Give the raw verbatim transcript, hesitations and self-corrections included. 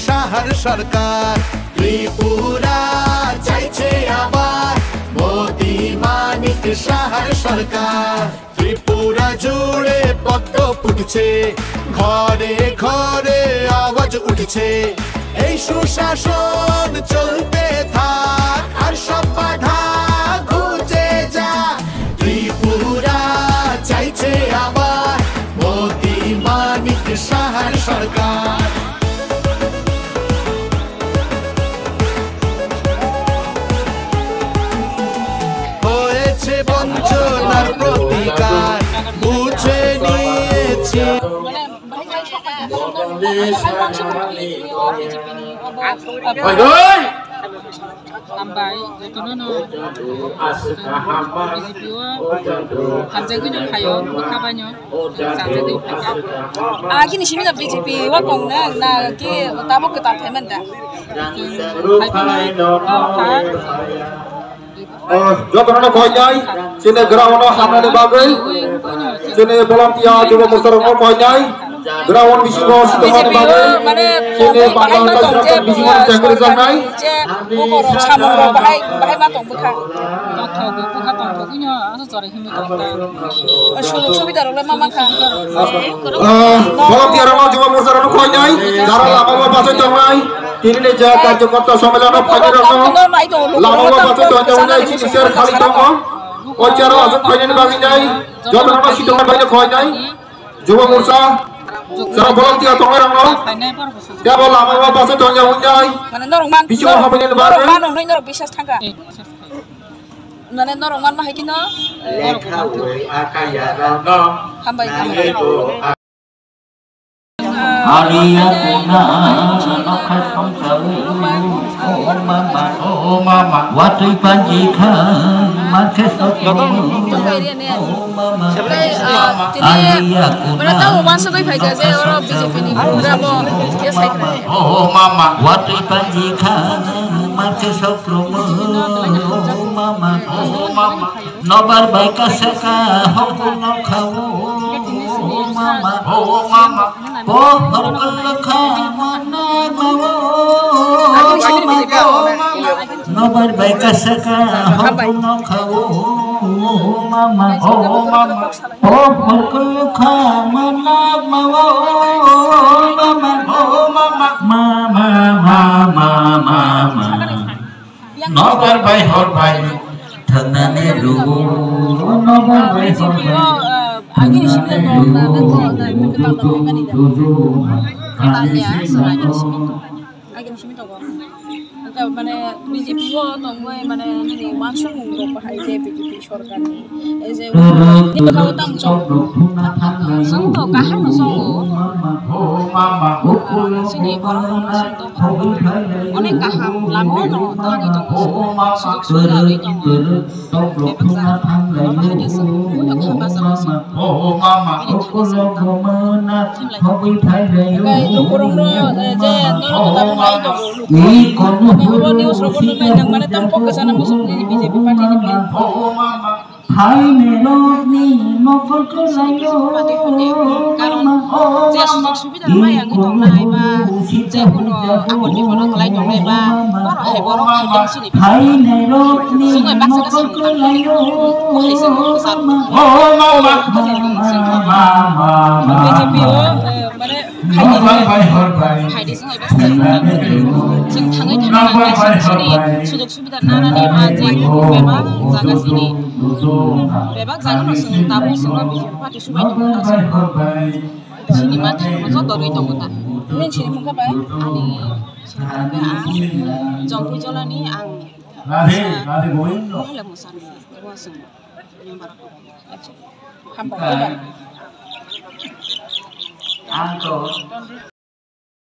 সাহার সরকার। ত্রিপুরা চাইছে আবার মোদি মানিক সাহার সরকার। ত্রিপুরা জুড়ে পদ্ম ফুটছে, ঘরে ঘরে আওয়াজ উঠছে। এই সুশাসন চলতে থাক, আর সব বাধা ঘুচে যাক। ত্রিপুরা চাইছে আবার মোদি মানিক সাহার সরকার। হয়েছে বঞ্চনার প্রতিকার, বুঝে নিয়েছি। Hambai, jotono no B J P o hamjagwi no phaio, bwkha baino chajagwi phaikha. Agini simi no B J P o tong na, na ki tabuk kwtal phaimani da? Phaiphano, o kha. Oh, jotono no koinai, chini ground o hamnani bagwi, chini volunteer Juba Morcha rokno koinai, ground bisingo sitongmani bagwi, chini panda taichwrangni bisingo tengri jaknai. Bukorok samung rok bahai, bahai ma tong bwkha. Tongthok bwkha tongthok wngya, asa chwrai himwi tongkha. Sujog subida rok le ma mankha. Ah, volunteer rokno Juba Morcha rokno koinai, dara lama o bachai tongnai. Tini ni je karjokorta sommelon o phainai rokno lama o bachai tongnai, chini chair khali tongo. O chair o aswk phainani bagwi nai, jotono no sitongna bagwi koinai. Juba Morcha, jara volunteer tongnai rokno, tebo lama o bachai tongnai. Mane norok man, bisingo norok, habaini norok bagwi. Man hwnwi norok bisas thangkha. Mane norok man ma hai kino. Lekha ui akaya rokno. Hambai. Aliya kuna nokhai somsao, o mama, o mama, watwi panji kha, mathe sokro, o mama. Aliya kuna, mane tamo uansugwi phaikha je oro B J P ni program o, je saikha. O mama, watwi panji kha, mathe sokro, o mama, o mama. Nobar bai kasaka hokung nokha o mama, o mama. Pohor kulukha mana ma o mama, o mama. Nobar bai kasaka hokung nokha o mama, o mama. Pohor kulukha mana ma o mama, o mama. Mama, mama, mama, mama. Nobar bai hor bai thangnani lugo, nobar bai hor bai thangnani lugo, dudu, dudu, ani simi. Agini simi tongo. Mane B J P o tongwi mane nini uansukmung rok bahai je B J P sorkar ni. Ei je nini kha o tamo chong. Chwng to kaham no chongo. Chini borok rok no chwng to onek kaham lama o no tangwi tongo, sujog subida rwi tongo. Bebak jaga no bahai khe chwng buino kha bachalo chwng. Bini thani chwng tamo. Thimlai. Hwnkhe lukurokno, eh, je norok tabuk nai tongo, lukurok. Abo news rogo nungnai nang mane tamo kok kwchana muchung nini B J P party ni bini. Hainai rokni mokol kwlaio. Party hwnwi, karon je sujog subida maya wngwi tongnai ba, je kuno aboni bono kwlai tongnai ba, borok hai borok hai tong sini. Hainai rokni mokol kwlaio. Bo hai se kwcharo. B J P o, eh, mane Phaidi, phaidi chwng eba chwng thangwi thangwi nang sini sujog subida nanani ba je bebak jaga sini, bebak jaga no chwng tabuk chwngno B J P party subai tongo ta chwng. Sini ma thangma joto rwi tongo ta. Nini sini mungkha bai? Ani sini mungkha ang Jongpui Jolani ang Mohale Musani. Hambai. Ang to